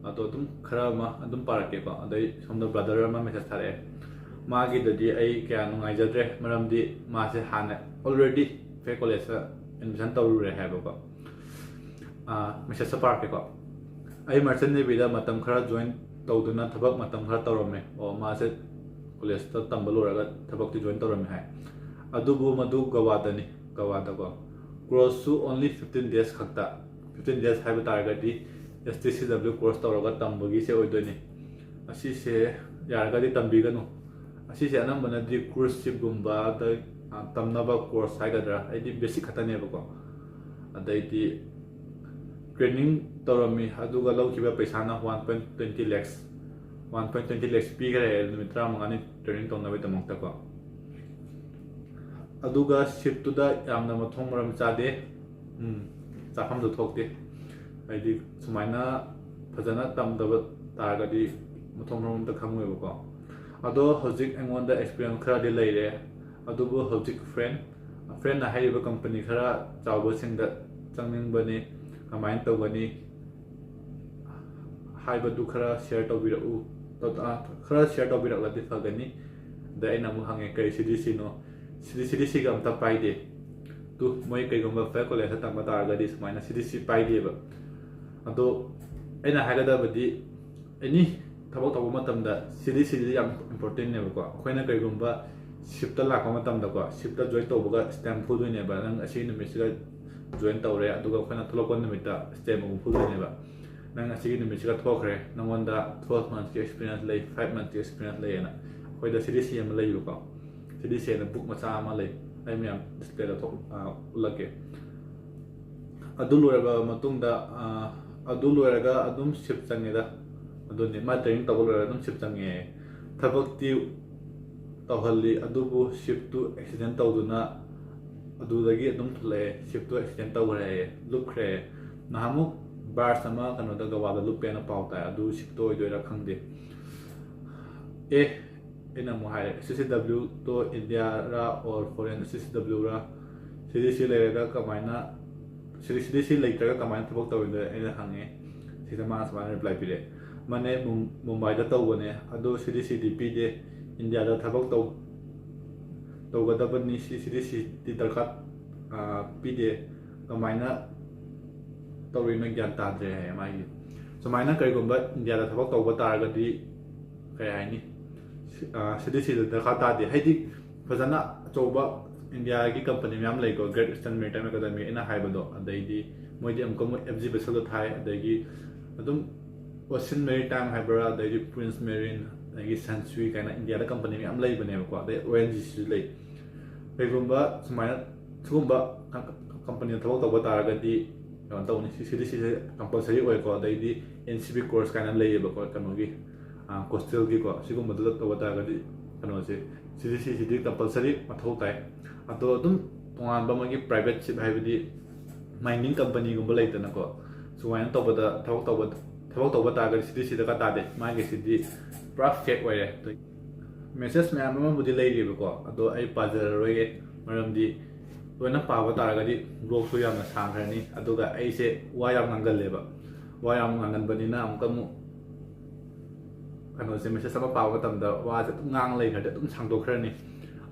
ꯑꯗꯣ ꯑꯗꯨꯝ ꯈꯔ ꯑꯃ ꯑꯗꯨꯝ ꯄꯥꯔꯛꯀꯦꯀꯣ꯫ ꯑꯗꯩ ꯁꯣꯝꯗ ꯕ꯭ꯔꯗꯔ ꯑꯃ ꯃꯦꯁꯦꯖ ꯊꯥꯔꯛꯑꯦ꯫ ꯃꯥꯒꯤꯗꯗꯤ ꯑꯩ ꯀꯌꯥ ꯅꯨꯡꯉꯥꯏꯖꯗ꯭ꯔꯦ, ꯃꯔꯝꯗꯤ ꯃꯥꯁꯦ ꯍꯥꯟꯅ already ꯐꯦꯛ ꯀꯣꯂꯦꯖꯇ ꯑꯦꯗꯃꯤꯁꯟ ꯇꯧꯔꯨꯔꯦ ꯍꯥꯏꯕꯀꯣ꯫ ꯃꯦꯁꯦꯖꯇ ꯄꯥꯔꯛꯀꯦꯀꯣ꯫ "ꯑꯩ ꯃꯔꯆꯦꯟ ꯅꯦꯚꯤꯗ ꯃꯇꯝ ꯈꯔ ꯖꯣꯏꯟ ꯇꯧꯗꯨꯅ ꯊꯕꯛ ꯃꯇꯝ ꯈꯔ ꯇꯧꯔꯝꯃꯦ"꯫ ꯑꯣ, ꯃꯥꯁꯦ ꯀꯣꯂꯦꯖꯇ ꯇꯝꯕ ꯂꯣꯏꯔꯒ ꯊꯕꯛꯇꯤ ꯖꯣꯏꯟ ꯇꯧꯔꯝꯃꯦ ꯍꯥꯏ꯫ "ꯑꯗꯨꯕꯨ ꯃꯗꯨ ꯒꯋꯥꯗꯅꯤ, ꯒꯋꯥꯗꯀꯣ꯫ Course ꯁꯨ only fifteen days ꯈꯛꯇ"꯫ Fifteen days ꯍꯥꯏꯕ ꯇꯥꯔꯒꯗꯤ S T C W course ꯇꯧꯔꯒ ꯇꯝꯕꯒꯤꯁꯦ ꯑꯣꯏꯗꯣꯏꯅꯤ꯫ ꯑꯁꯤꯁꯦ ꯌꯥꯔꯒꯗꯤ ꯇꯝꯕꯤꯒꯅꯨ꯫ ꯑꯁꯤꯁꯦ ꯑꯅꯝꯕꯅꯗꯤ cruise ship ꯒꯨꯝꯕꯗ, ꯑ, ꯇꯝꯅꯕ course ꯍꯥꯏꯒꯗ꯭ꯔꯥ, ꯑꯩꯗꯤ basic ꯈꯛꯇꯅꯦꯕꯀꯣ꯫ ꯑꯗꯩꯗꯤ training ꯇꯧꯔꯝꯃꯤ, ꯑꯗꯨꯒ ꯂꯧꯈꯤꯕ ꯄꯩꯁꯥꯅ one point twenty lakhs, one point twenty lakhs ꯄꯤꯈꯔꯦ ꯅꯨꯃꯤꯠ ꯇꯔꯥꯃꯉꯥꯅꯤ training ꯇꯧꯅꯕꯒꯤꯗꯃꯛꯇꯀꯣ꯫ ꯑꯗꯨꯒ ship ꯇꯨꯗ ꯌꯥꯝꯅ ꯃꯊꯣꯡ ꯃꯔꯝ ꯆꯥꯗꯦ, ꯎꯝ, ꯆꯥꯐꯝꯁꯨ ꯊꯣꯛꯇꯦ꯫ ꯍꯥꯏꯗꯤ ꯁꯨꯃꯥꯏꯅ ꯐꯖꯅ ꯇꯝꯗꯕ ꯇꯥꯔꯒꯗꯤ ꯃꯊꯣꯡ ꯃꯔꯝ ꯑꯝꯇ ꯈꯪꯉꯣꯏꯕꯀꯣ꯫ ꯑꯗꯣ ꯍꯧꯖꯤꯛ ꯑꯩꯉꯣꯟꯗ experience ꯈꯔꯗꯤ ꯂꯩꯔꯦ, ꯑꯗꯨꯕꯨ ꯍꯧꯖꯤꯛ friend, friend ꯅ ꯍꯥꯏꯔꯤꯕ company ꯈꯔ ꯆꯥꯎꯕꯁꯤꯡꯗ ꯆꯪꯅꯤꯡꯕꯅꯤ, ꯀꯃꯥꯏꯅ ꯇꯧꯒꯅꯤ ꯍꯥꯏꯕꯗꯨ ꯈꯔ share ꯇꯧꯕꯤꯔꯛꯎ, ꯈꯔ share ꯇꯧꯕꯤꯔꯛꯂꯗꯤ ꯐꯒꯅꯤ꯫ ꯑꯗ ꯑꯩꯅ ꯑꯃꯨꯛ ꯍꯪꯉꯦ, "ꯀꯔꯤ C D C ꯅꯣ?" C D, C D C ꯒ ꯑꯝꯇ ꯄꯥꯏꯗꯦ꯫ ꯇꯨ, ꯃꯣꯏ ꯀꯩꯒꯨꯝꯕ ꯐꯦꯛ ꯀꯣꯂꯦꯖꯇ ꯇꯝꯕ ꯇꯥꯔꯒꯗꯤ ꯁꯨꯃꯥꯏꯅ C D C ꯄꯥꯏꯗꯦꯕ꯫ ꯑꯗꯣ ꯑꯩꯅ ꯍꯥꯏꯒꯗꯕꯗꯤ, any ꯊꯕꯛ ꯇꯧꯕ ꯃꯇꯝꯗ C D C ꯁꯤ ꯌꯥꯝ important ꯅꯦꯕꯀꯣ꯫ ꯑꯩꯈꯣꯏꯅ ꯀꯩꯒꯨꯝꯕ ship ꯇ ꯂꯥꯛꯄ ꯃꯇꯝꯗꯀꯣ, ship ꯇ join ꯇꯧꯕꯒ stamp ꯐꯨꯗꯣꯏꯅꯦꯕ, "ꯅꯪ ꯑꯁꯤ ꯅꯨꯃꯤꯠꯁꯤꯗ join ꯇꯧꯔꯦ", ꯑꯗꯨꯒ ꯑꯩꯈꯣꯏꯅ ꯊꯣꯛꯂꯛꯄ ꯅꯨꯃꯤꯠꯇ stamp ꯑꯃꯨꯛ ꯐꯨꯗꯣꯏꯅꯦꯕ꯫ ꯅꯪ ꯑꯁꯤꯒꯤ ꯅꯨꯃꯤꯠꯁꯤꯒ ꯊꯣꯛꯈ꯭ꯔꯦ, ꯅꯪꯉꯣꯟꯗ twelve months-ꯀꯤ experience ꯂꯩ, five months-ꯀꯤ experience ꯂꯩꯌꯦꯅ꯫ ꯑꯩꯈꯣꯏꯗ C D C ꯑꯃ ꯂꯩꯌꯦꯕꯀꯣ, C D C ꯍꯥꯏꯅ book ꯃꯆꯥ ꯑꯃ ꯂꯩ, ꯑꯩ ꯃꯌꯥꯝ display-ꯗ ꯊꯣꯛ-, ꯑ, ꯎꯠꯂꯛꯀꯦ꯫ ꯑꯗꯨ ꯂꯣꯏꯔꯕ ꯃꯇꯨꯡꯗ, ꯑ, ꯑꯗꯨ ꯂꯣꯏꯔꯒ ꯑꯗꯨꯝ shift ꯆꯪꯉꯦꯗ꯫ ꯑꯗꯨꯅꯤ, ꯃꯥ training ꯇꯧꯕ ꯂꯣꯏꯔꯒ ꯑꯗꯨꯝ shift ꯆꯪꯉꯦ꯫ ꯊꯕꯛꯇꯤ ꯇꯧꯍꯜꯂꯤ, ꯑꯗꯨꯕꯨ shift-ꯇꯨ accident ꯇꯧꯗꯨꯅ ꯑꯗꯨꯗꯒꯤ ꯑꯗꯨꯝ ꯊꯣꯛꯂꯛꯑꯦ꯫ Shift-ꯇꯨ accident ꯇꯧꯈ꯭ꯔꯦ ꯍꯥꯏꯌꯦ, ꯂꯨꯞꯈ꯭ꯔꯦ꯫ ꯅꯍꯥꯟꯃꯨꯛ barge ꯑꯃ ꯀꯩꯅꯣꯗ, ꯒꯋꯥꯗ ꯂꯨꯞꯄꯦꯅ ꯄꯥꯎ ꯇꯥꯏ, ꯑꯗꯨ shift-ꯇꯣ ꯑꯣꯏꯗꯣꯏꯔꯥ ꯈꯪꯗꯦ꯫ ꯑꯦ, ꯑꯩꯅ ꯑꯃꯨꯛ ꯍꯥꯏꯔꯦ, C C W-ꯗꯣ India-ꯔ or foreign C C W-ꯔ? C D C ꯂꯩꯔꯒ ꯀꯃꯥꯏꯅ, C D C ꯂꯩꯇ꯭ꯔꯒ ꯀꯃꯥꯏꯅ ꯊꯕꯛ ꯇꯧꯔꯤꯅꯣ ꯑꯩꯅ ꯍꯪꯉꯦ꯫ ꯁꯤꯗ ꯃꯥꯅ ꯁꯨꯃꯥꯏꯅ reply ꯄꯤꯔꯛꯑꯦ, "ꯃꯥꯅꯦ, ꯃꯨꯝ-, ꯃꯨꯝꯕꯥꯏꯗ ꯇꯧꯕꯅꯦ, ꯑꯗꯣ C D C-ꯗꯤ ꯄꯤꯗꯦ꯫ ꯏꯟꯗꯤꯌꯥꯗ ꯊꯕꯛ ꯇꯧ-, ꯇꯧꯒꯗꯕꯅꯤ, C-, C D C-ꯗꯤ ꯗꯔꯀꯥꯔ, ꯑ, ꯄꯤꯗꯦ꯫ ꯀꯃꯥꯏꯅ ꯇꯧꯔꯤꯅꯣ ꯒ꯭ꯌꯥꯟ ꯇꯥꯗ꯭ꯔꯦ" ꯍꯥꯏꯌꯦ ꯃꯥꯒꯤ꯫ ꯁꯨꯃꯥꯏꯅ ꯀꯔꯤꯒꯨꯝꯕ ꯏꯟꯗꯤꯌꯥꯗ ꯊꯕꯛ ꯇꯧꯕ ꯇꯥꯔꯒꯗꯤ, ꯀꯩ ꯍꯥꯏꯅꯤ, ꯁꯤ-, ꯑ, C D C-ꯗ ꯗꯔꯀꯥꯔ ꯇꯥꯗꯦ꯫ ꯍꯥꯏꯗꯤ ꯐꯖꯅ ꯑꯆꯧꯕ ꯏꯟꯗꯤꯌꯥꯒꯤ company ꯃꯌꯥꯝ ꯂꯩꯀꯣ, Great Eastern Maritime Academy ꯑꯩꯅ ꯍꯥꯏꯕꯗꯣ, ꯑꯗꯩꯗꯤ ꯃꯣꯏꯗꯤ ꯑꯃꯨꯛꯀ ꯑꯃꯨꯛ F G Vessel-ꯗ ꯊꯥꯏ, ꯑꯗꯒꯤ ꯑꯗꯨꯝ Ocean Maritime ꯍꯥꯏꯕ꯭ꯔꯥ, ꯑꯗꯩꯗꯤ Prince Marine, ꯑꯗꯒꯤ Sansui ꯀꯥꯏꯅ ꯏꯟꯗꯤꯌꯥꯗ company ꯃꯌꯥꯝ ꯂꯩꯕꯅꯦꯕꯀꯣ, ꯑꯗꯩ O N G C-ꯁꯨ ꯂꯩ꯫ ꯀꯩꯒꯨꯝꯕ ꯁꯨꯃꯥꯏꯅ, ꯁꯤꯒꯨꯝꯕ ꯀꯝ-, company-ꯗ ꯊꯕꯛ ꯇꯧꯕ ꯇꯥꯔꯒꯗꯤ ꯀꯩꯅꯣ ꯇꯧꯅꯤ, C-, C D C-ꯁꯦ compulsory ꯑꯣꯏꯀꯣ, ꯑꯗꯩꯗꯤ N C B course ꯀꯥꯏꯅ ꯂꯩꯌꯦꯕꯀꯣ, ꯀꯩꯅꯣꯒꯤ, ꯑ, coastal-ꯒꯤꯀꯣ, ꯁꯤꯒꯨꯝꯕꯗꯨꯗ ꯇꯧꯕ ꯇꯥꯔꯒꯗꯤ ꯀꯩꯅꯣꯁꯦ, C D C-ꯁꯤꯗꯤ compulsory ꯃꯊꯧ ꯇꯥꯏ꯫ ꯑꯗꯣ ꯑꯗꯨꯝ ꯇꯣꯉꯥꯟꯕ ꯃꯣꯏꯒꯤ private ship, ꯍꯥꯏꯕꯗꯤ mining company-ꯒꯨꯝꯕ ꯂꯩꯗꯅꯀꯣ, ꯁꯨꯃꯥꯏꯅ ꯇꯧꯕꯗ ꯊꯕꯛ ꯇꯧꯕ, ꯊꯕꯛ ꯇꯧꯕ ꯇꯥꯔꯒꯗꯤ C D C ꯗꯔꯀꯥꯔ ꯇꯥꯗꯦ, ꯃꯥꯒꯤꯁꯤꯗꯤ ꯄꯨꯔꯥ fake ꯑꯣꯏꯔꯦ꯫ Message ꯃꯌꯥꯝ ꯑꯃꯕꯨꯗꯤ ꯂꯩꯔꯤꯕꯀꯣ, ꯑꯗꯣ ꯑꯩ ꯄꯥꯖꯔꯔꯣꯏꯒꯦ, ꯃꯔꯝꯗꯤ ꯂꯣꯏꯅ ꯄꯥꯕ ꯇꯥꯔꯒꯗꯤ vlog-ꯁꯨ ꯌꯥꯝꯅ ꯁꯥꯡꯈ꯭ꯔꯅꯤ, ꯑꯗꯨꯒ ꯑꯩꯁꯦ ꯋꯥ ꯌꯥꯝ ꯉꯥꯡꯒꯜꯂꯦꯕ꯫ ꯋꯥ ꯌꯥꯝ ꯉꯥꯡꯒꯟꯕꯅꯤꯅ ꯑꯃꯨꯛꯀ ꯑꯃꯨꯛ ꯀꯩꯅꯣꯁꯦ, message ꯑꯃ ꯄꯥꯕ ꯃꯇꯝꯗ ꯋꯥꯁꯦ ꯑꯗꯨꯝ ꯉꯥꯡ ꯂꯩꯈ꯭ꯔꯗꯤ ꯑꯗꯨꯝ ꯁꯥꯡꯗꯣꯛꯈ꯭ꯔꯅꯤ꯫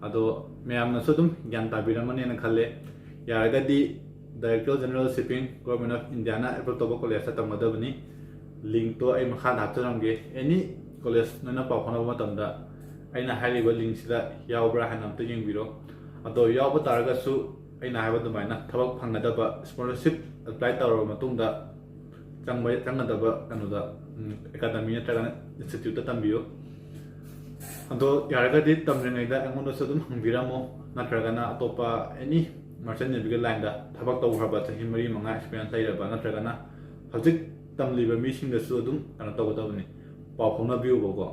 ꯑꯗꯣ ꯃꯌꯥꯝꯅꯁꯨ ꯑꯗꯨꯝ ꯒ꯭ꯌꯥꯟ ꯇꯥꯕꯤꯔꯝꯃꯅꯦꯅ ꯈꯜꯂꯦ꯫ ꯌꯥꯔꯒꯗꯤ Director General Shipping, Government of India-ꯅ approve ꯇꯧꯕ college-ꯇ ꯇꯝꯒꯗꯕꯅꯤ꯫ Link-ꯇꯣ ꯑꯩ ꯃꯈꯥꯗ ꯍꯥꯞꯆꯔꯝꯒꯦ꯫ Any college ꯅꯣꯏꯅ ꯄꯥꯎ ꯐꯥꯎꯅꯕ ꯃꯇꯝꯗ ꯑꯩꯅ ꯍꯥꯏꯔꯤꯕ link-ꯁꯤꯗ ꯌꯥꯎꯕ꯭ꯔꯥ ꯍꯥꯏꯅ ꯑꯝꯇ ꯌꯦꯡꯕꯤꯔꯣ꯫ ꯑꯗꯣ ꯌꯥꯎꯕ ꯇꯥꯔꯒꯁꯨ ꯑꯩꯅ ꯍꯥꯏꯕ ꯑꯗꯨꯃꯥꯏꯅ ꯊꯕꯛ ꯐꯪꯒꯗꯕ, scholarship apply ꯇꯧꯔꯕ ꯃꯇꯨꯡꯗ ꯆꯪꯕ ꯆꯪꯒꯗꯕ ꯀꯩꯅꯣꯗ, academy ꯅꯠꯇ꯭ꯔꯒꯅ institute ꯇ ꯇꯝꯕꯤꯌꯨ꯫ ꯑꯗꯣ ꯌꯥꯔꯒꯗꯤ ꯇꯝꯗ꯭ꯔꯤꯉꯩꯗ ꯑꯩꯉꯣꯟꯗꯁꯨ ꯑꯗꯨꯝ ꯍꯪꯕꯤꯔꯝꯃꯣ, ꯅꯠꯇ꯭ꯔꯒꯅ ꯑꯇꯣꯞꯄ any merchant navy ꯒꯤ line ꯗ ꯊꯕꯛ ꯇꯧꯈ꯭ꯔꯕ, ꯆꯍꯤ ꯃꯔꯤ ꯃꯉꯥ experience ꯂꯩꯔꯕ, ꯅꯠꯇ꯭ꯔꯒꯅ ꯍꯧꯖꯤꯛ ꯇꯝꯂꯤꯕ ꯃꯤꯁꯤꯡꯗꯁꯨ ꯑꯗꯨꯝ ꯀꯩꯅꯣ ꯇꯧꯒꯗꯕꯅꯤ, ꯄꯥꯎ ꯐꯥꯎꯅꯕꯤꯌꯨꯕꯀꯣ꯫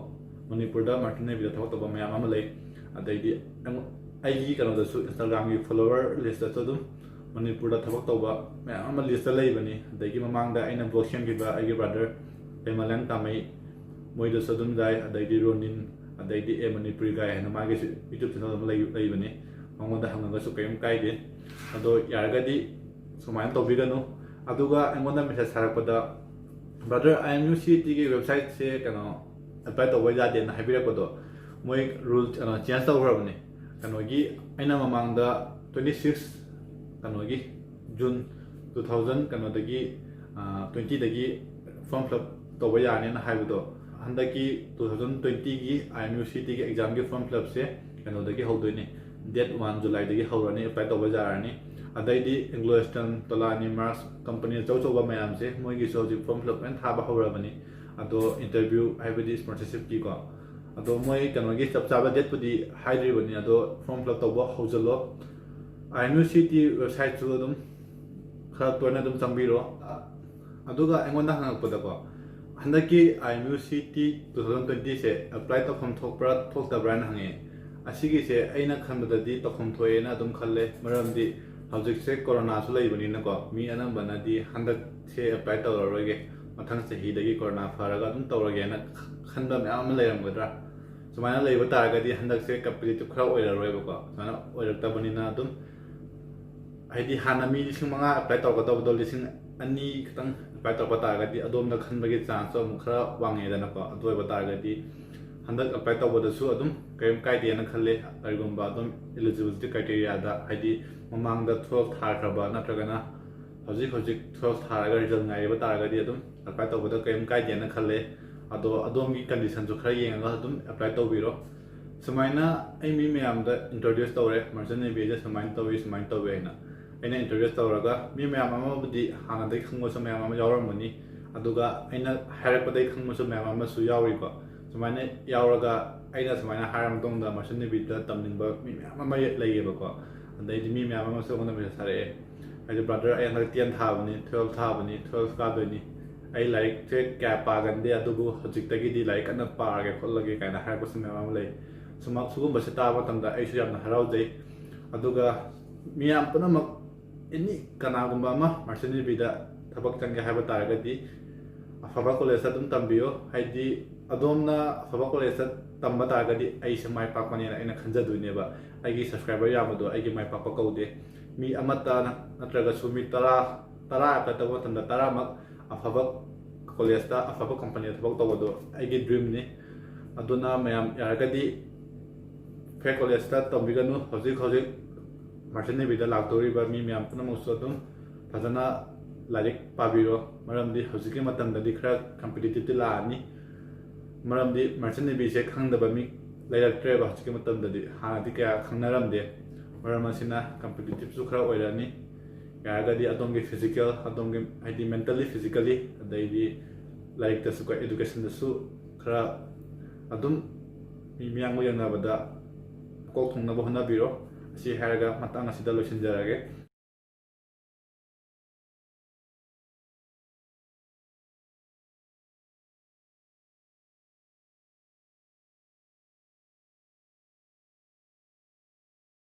ꯃꯅꯤꯄꯨꯔꯗ merchant navy ꯗ ꯊꯕꯛ ꯇꯧꯕ ꯃꯌꯥꯝ ꯑꯃ ꯂꯩ꯫ ꯑꯗꯩꯗꯤ ꯑꯩꯉꯣ-, ꯑꯩꯒꯤ ꯀꯩꯅꯣꯗꯁꯨ, Instagram ꯒꯤ follower list ꯇꯁꯨ ꯑꯗꯨꯝ ꯃꯅꯤꯄꯨꯔꯗ ꯊꯕꯛ ꯇꯧꯕ ꯃꯌꯥꯝ ꯑꯃ list ꯇ ꯂꯩꯕꯅꯤ꯫ ꯑꯗꯒꯤ ꯃꯃꯥꯡꯗ ꯑꯩꯅ vlog ꯁꯦꯝꯈꯤꯕ ꯑꯩꯒꯤ brother ꯍꯦꯃꯥꯂꯌꯟ ꯀꯥꯃꯩ, ꯃꯣꯏꯗꯁꯨ ꯑꯗꯨꯝ ꯌꯥꯏ꯫ ꯑꯗꯩꯗꯤ ꯔꯣꯅꯤꯟ, ꯑꯗꯩꯗꯤ A Manipuri Guy ꯍꯥꯏꯅ ꯃꯥꯒꯤꯁꯨ YouTube channel ꯑꯃ ꯂꯩ-, ꯂꯩꯕꯅꯤ꯫ ꯃꯉꯣꯟꯗ ꯍꯪꯉꯒꯁꯨ ꯀꯔꯤꯝ ꯀꯥꯏꯗꯦ꯫ ꯑꯗꯣ ꯌꯥꯔꯒꯗꯤ ꯁꯨꯃꯥꯏꯅ ꯇꯧꯕꯤꯒꯅꯨ꯫ ꯑꯗꯨꯒ ꯑꯩꯉꯣꯟꯗ message ꯊꯥꯔꯛꯄꯗ, "Brother, I M U C E T ꯒꯤ website ꯁꯦ ꯀꯩꯅꯣ, apply ꯇꯧꯕ ꯌꯥꯗꯦꯅ ꯍꯥꯏꯕꯤꯔꯛꯄꯗꯣ, ꯃꯣꯏ rule, ꯀꯩꯅꯣ, change ꯇꯧꯈ꯭ꯔꯕꯅꯤ꯫ ꯀꯩꯅꯣꯒꯤ, ꯑꯩꯅ ꯃꯃꯥꯡꯗ twenty six, ꯀꯩꯅꯣꯒꯤ, June two thousand, ꯀꯩꯅꯣꯗꯒꯤ, ꯑꯥ, twenty ꯗꯒꯤ form fill up ꯇꯧꯕ ꯌꯥꯔꯅꯤꯅ ꯍꯥꯏꯕꯗꯣ, ꯍꯟꯗꯛꯀꯤ two thousand twenty ꯒꯤ I M U C E T ꯒꯤ exam ꯒꯤ form fill up ꯁꯦ ꯀꯩꯅꯣꯗꯒꯤ ꯍꯧꯗꯣꯏꯅꯤ, date one July ꯗꯒꯤ ꯍꯧꯔꯅꯤ, apply ꯇꯧꯕ ꯌꯥꯔꯅꯤ꯫ ꯑꯗꯩꯗꯤ Anglo Western, Tolani, Maersk company ꯑꯆꯧ ꯑꯆꯧꯕ ꯃꯌꯥꯝꯁꯦ, ꯃꯣꯏꯒꯤꯁꯨ ꯍꯧꯖꯤꯛ form fill up ꯂꯣꯏꯅ ꯊꯥꯕ ꯍꯧꯔꯕꯅꯤ꯫ ꯑꯗꯣ interview, ꯍꯥꯏꯕꯗꯤ sponsorship ꯀꯤꯀꯣ, ꯑꯗꯣ ꯃꯣꯏ ꯀꯩꯅꯣꯒꯤ ꯆꯞ ꯆꯥꯕ date ꯄꯨꯗꯤ ꯍꯥꯏꯗ꯭ꯔꯤꯕꯅꯤ, ꯑꯗꯣ form fill up ꯇꯧꯕ ꯍꯧꯖꯤꯜꯂꯣ꯫ I M U C E T website ꯁꯨ ꯑꯗꯨꯝ ꯈꯔ ꯇꯣꯏꯅ ꯑꯗꯨꯝ ꯆꯪꯕꯤꯔꯣ꯫ ꯑꯗꯨꯒ ꯑꯩꯉꯣꯟꯗ ꯍꯪꯉꯛꯄꯗꯀꯣ, ꯍꯟꯗꯛꯀꯤ I M U C E T two thousand twenty say apply ꯇꯧꯐꯝ ꯊꯣꯛꯄ꯭ꯔꯥ ꯊꯣꯛꯇꯕ꯭ꯔꯥꯅ ꯍꯪꯉꯛꯑꯦ꯫ ꯑꯁꯤꯒꯤꯁꯦ ꯑꯩꯅ ꯈꯟꯕꯗꯗꯤ ꯇꯧꯐꯝ ꯊꯣꯛꯑꯦꯅ ꯑꯗꯨꯝ ꯈꯜꯂꯦ, ꯃꯔꯝꯗꯤ ꯍꯧꯖꯤꯛꯁꯦ ꯀꯣꯔꯣꯅꯥꯁꯨ ꯂꯩꯕꯅꯤꯅꯀꯣ, ꯃꯤ ꯑꯅꯝꯕꯅꯗꯤ ꯍꯟꯗꯛꯁꯦ apply ꯇꯧꯔꯔꯣꯏꯒꯦ, ꯃꯊꯪ ꯆꯍꯤꯗꯒꯤ ꯀꯣꯔꯣꯅꯥ ꯐꯔꯒ ꯑꯗꯨꯝ ꯇꯧꯔꯒꯦꯅ ꯈꯟꯕ ꯃꯌꯥꯝ ꯑꯃ ꯂꯩꯔꯝꯒꯗ꯭ꯔꯥ, ꯁꯨꯃꯥꯏꯅ ꯂꯩꯕ ꯇꯥꯔꯒꯗꯤ ꯍꯟꯗꯛꯁꯦ competitive ꯈꯔ ꯑꯣꯏꯔꯔꯣꯏꯕꯀꯣ꯫ ꯁꯨꯃꯥꯏꯅ ꯑꯣꯏꯔꯛꯇꯕꯅꯤꯅ ꯑꯗꯨꯝ, ꯍꯥꯏꯗꯤ ꯍꯥꯟꯅ ꯃꯤ ꯂꯤꯁꯤꯡ ꯃꯉꯥ apply ꯇꯧꯔꯛꯀꯗꯕꯗꯣ ꯂꯤꯁꯤꯡ ꯑꯅꯤ ꯈꯛꯇꯪ apply ꯇꯧꯔꯛꯄ ꯇꯥꯔꯒꯗꯤ ꯑꯗꯣꯝꯗ ꯈꯟꯕꯒꯤ chance ꯇꯣ ꯑꯃꯨꯛ ꯈꯔ ꯋꯥꯡꯉꯦꯗꯅꯀꯣ꯫ ꯑꯗꯨ ꯑꯣꯏꯕ ꯇꯥꯔꯒꯗꯤ ꯍꯟꯗꯛ apply ꯇꯧꯕꯗꯁꯨ ꯑꯗꯨꯝ ꯀꯔꯤꯝ ꯀꯥꯏꯗꯦꯅ ꯈꯜꯂꯦ꯫ ꯀꯔꯤꯒꯨꯝꯕ ꯑꯗꯨꯝ eligibility criteria ꯗ, ꯍꯥꯏꯗꯤ ꯃꯃꯥꯡꯗ twelve ꯊꯥꯈ꯭ꯔꯕ ꯅꯠꯇ꯭ꯔꯒꯅ ꯍꯧꯖꯤꯛ ꯍꯧꯖꯤꯛ twelve ꯊꯥꯔꯒ result ꯉꯥꯏꯔꯤꯕ ꯇꯥꯔꯒꯗꯤ ꯑꯗꯨꯝ apply ꯇꯧꯕꯗ ꯀꯔꯤꯝ ꯀꯥꯏꯗꯦꯅ ꯈꯜꯂꯦ꯫ ꯑꯗꯣ ꯑꯗꯣꯝꯒꯤ condition ꯁꯨ ꯈꯔ ꯌꯦꯡꯉꯒ ꯑꯗꯨꯝ apply ꯇꯧꯕꯤꯔꯣ꯫ ꯁꯨꯃꯥꯏꯅ ꯑꯩ ꯃꯤ ꯃꯌꯥꯝꯗ introduce ꯇꯧꯔꯦ, merchant navy ꯁꯦ ꯁꯨꯃꯥꯏꯅ ꯇꯧꯏ, ꯁꯨꯃꯥꯏꯅ ꯇꯧꯏ ꯍꯥꯏꯅ꯫ ꯑꯩꯅ introduce ꯇꯧꯔꯒ ꯃꯤ ꯃꯌꯥꯝ ꯑꯃꯕꯨꯗꯤ ꯍꯥꯟꯅꯗꯒꯤ ꯈꯪꯕꯁꯨ ꯃꯌꯥꯝ ꯑꯃ ꯌꯥꯎꯔꯝꯒꯅꯤ, ꯑꯗꯨꯒ ꯑꯩꯅ ꯍꯥꯏꯔꯛꯄꯗꯒꯤ ꯈꯪꯕꯁꯨ ꯃꯌꯥꯝ ꯑꯃꯁꯨ ꯌꯥꯎꯔꯤꯀꯣ꯫ ꯁꯨꯃꯥꯏꯅ ꯌꯥꯎꯔꯒ ꯑꯩꯅ ꯁꯨꯃꯥꯏꯅ ꯍꯥꯏꯔ ꯃꯇꯨꯡꯗ Merchant Navy ꯗ ꯇꯝꯅꯤꯡꯕ ꯃꯤ ꯃꯌꯥꯝ ꯑꯃ ꯂꯩꯌꯦꯕꯀꯣ꯫ ꯑꯗꯩꯗꯤ ꯃꯤ ꯃꯌꯥꯝ ꯑꯃꯁꯨ ꯑꯩꯉꯣꯟꯗ message ꯊꯥꯔꯛꯑꯦ, "ꯑꯩꯁꯨ brother, ꯑꯩ ꯍꯟꯗꯛ ten ꯊꯥꯕꯅꯤ, twelve ꯊꯥꯕꯅꯤ, twelve ꯀꯥꯗꯣꯏꯅꯤ, ꯑꯩ ꯂꯥꯏꯔꯤꯛꯁꯦ ꯀꯌꯥ ꯄꯥꯒꯟꯗꯦ, ꯑꯗꯨꯕꯨ ꯍꯧꯖꯤꯛꯇꯒꯤꯗꯤ ꯂꯥꯏꯔꯤꯛ ꯀꯟꯅ ꯄꯥꯔꯒꯦ ꯈꯣꯠꯂꯒꯦ" ꯀꯥꯏꯅ ꯍꯥꯏꯔꯛꯄꯁꯨ ꯃꯌꯥꯝ ꯑꯃ ꯂꯩ꯫ ꯁꯨꯃꯥꯏ-, ꯁꯤꯒꯨꯝꯕꯁꯦ ꯇꯥꯕ ꯃꯇꯝꯗ ꯑꯩꯁꯨ ꯌꯥꯝꯅ ꯍꯔꯥꯎꯖꯩ꯫ ꯑꯗꯨꯒ ꯃꯤꯌꯥꯝ ꯄꯨꯝꯅꯃꯛ, ꯑꯦꯅꯤ ꯀꯅꯥꯒꯨꯝꯕ ꯑꯃ Merchant Navy ꯗ ꯊꯕꯛ ꯆꯪꯒꯦ ꯍꯥꯏꯕ ꯇꯥꯔꯒꯗꯤ, ꯑꯐꯕ college ꯇ ꯑꯗꯨꯝ ꯇꯝꯕꯤꯌꯨ꯫ ꯍꯥꯏꯗꯤ, ꯑꯗꯣꯝꯅ ꯑꯐꯕ college ꯇ ꯇꯝꯕ ꯇꯥꯔꯒꯗꯤ ꯑꯩꯁꯦ ꯃꯥꯏ ꯄꯥꯛꯄꯅꯦꯅ ꯑꯩꯅ ꯈꯟꯖꯗꯣꯏꯅꯦꯕ꯫ ꯑꯩꯒꯤ subscriber ꯌꯥꯝꯕꯗꯣ ꯑꯩꯒꯤ ꯃꯥꯏ ꯄꯥꯛꯄ ꯀꯧꯗꯦ꯫ ꯃꯤ ꯑꯃꯠꯇ ꯅꯠꯇ꯭ꯔꯒꯁꯨ ꯃꯤ ꯇꯔꯥ, ꯇꯔꯥ ꯀꯠꯇꯕ ꯃꯇꯝꯗ ꯇꯔꯥꯃꯛ ꯑꯐꯕ college ꯇ, ꯑꯐꯕ company ꯗ ꯊꯕꯛ ꯇꯧꯕꯗꯣ ꯑꯩꯒꯤ dream ꯅꯤ꯫ ꯑꯗꯨꯅ ꯃꯌꯥꯝ ꯌꯥꯔꯒꯗꯤ fake college ꯇ ꯇꯝꯕꯤꯒꯅꯨ꯫ ꯍꯧꯖꯤꯛ ꯍꯧꯖꯤꯛ Merchant Navy ꯗ ꯂꯥꯛꯇꯧꯔꯤꯕ ꯃꯤ ꯃꯌꯥꯝ ꯄꯨꯝꯅꯃꯛꯁꯨ ꯑꯗꯨꯝ ꯐꯖꯅ ꯂꯥꯏꯔꯤꯛ ꯄꯥꯕꯤꯔꯣ, ꯃꯔꯝꯗꯤ ꯍꯧꯖꯤꯛꯀꯤ ꯃꯇꯝꯗꯗꯤ ꯈꯔ competitive ꯇꯤ ꯂꯥꯛꯑꯅꯤ꯫ ꯃꯔꯝꯗꯤ Merchant Navy ꯁꯦ ꯈꯪꯗꯕ ꯃꯤ ꯂꯩꯔꯛꯇ꯭ꯔꯦꯕ ꯍꯧꯖꯤꯛꯀꯤ ꯃꯇꯝꯗꯗꯤ, ꯍꯥꯟꯅꯗꯤ ꯀꯌꯥ ꯈꯪꯅꯔꯝꯗꯦ꯫ ꯃꯔꯝ ꯑꯁꯤꯅ competitive ꯁꯨ ꯈꯔ ꯑꯣꯏꯔꯅꯤ꯫ ꯌꯥꯔꯒꯗꯤ ꯑꯗꯣꯝꯒꯤ physical, ꯑꯗꯣꯝꯒꯤ, ꯍꯥꯏꯗꯤ, mentally, physically, ꯑꯗꯩꯗꯤ ꯂꯥꯏꯔꯤꯛꯇꯁꯨ ꯀꯣ, education ꯗꯁꯨ ꯈꯔ ꯑꯗꯨꯝ ꯃꯤ ꯃꯤꯌꯥꯝꯒ ꯌꯦꯡꯅꯕꯗ ꯀꯣꯛ ꯊꯣꯡꯅꯕ ꯍꯣꯠꯅꯕꯤꯔꯣ꯫ ꯑꯁꯤ ꯍꯥꯏꯔꯒ ꯃꯇꯥꯡ ꯑꯁꯤꯗ ꯂꯣꯏꯁꯤꯟꯖꯔꯒꯦ꯫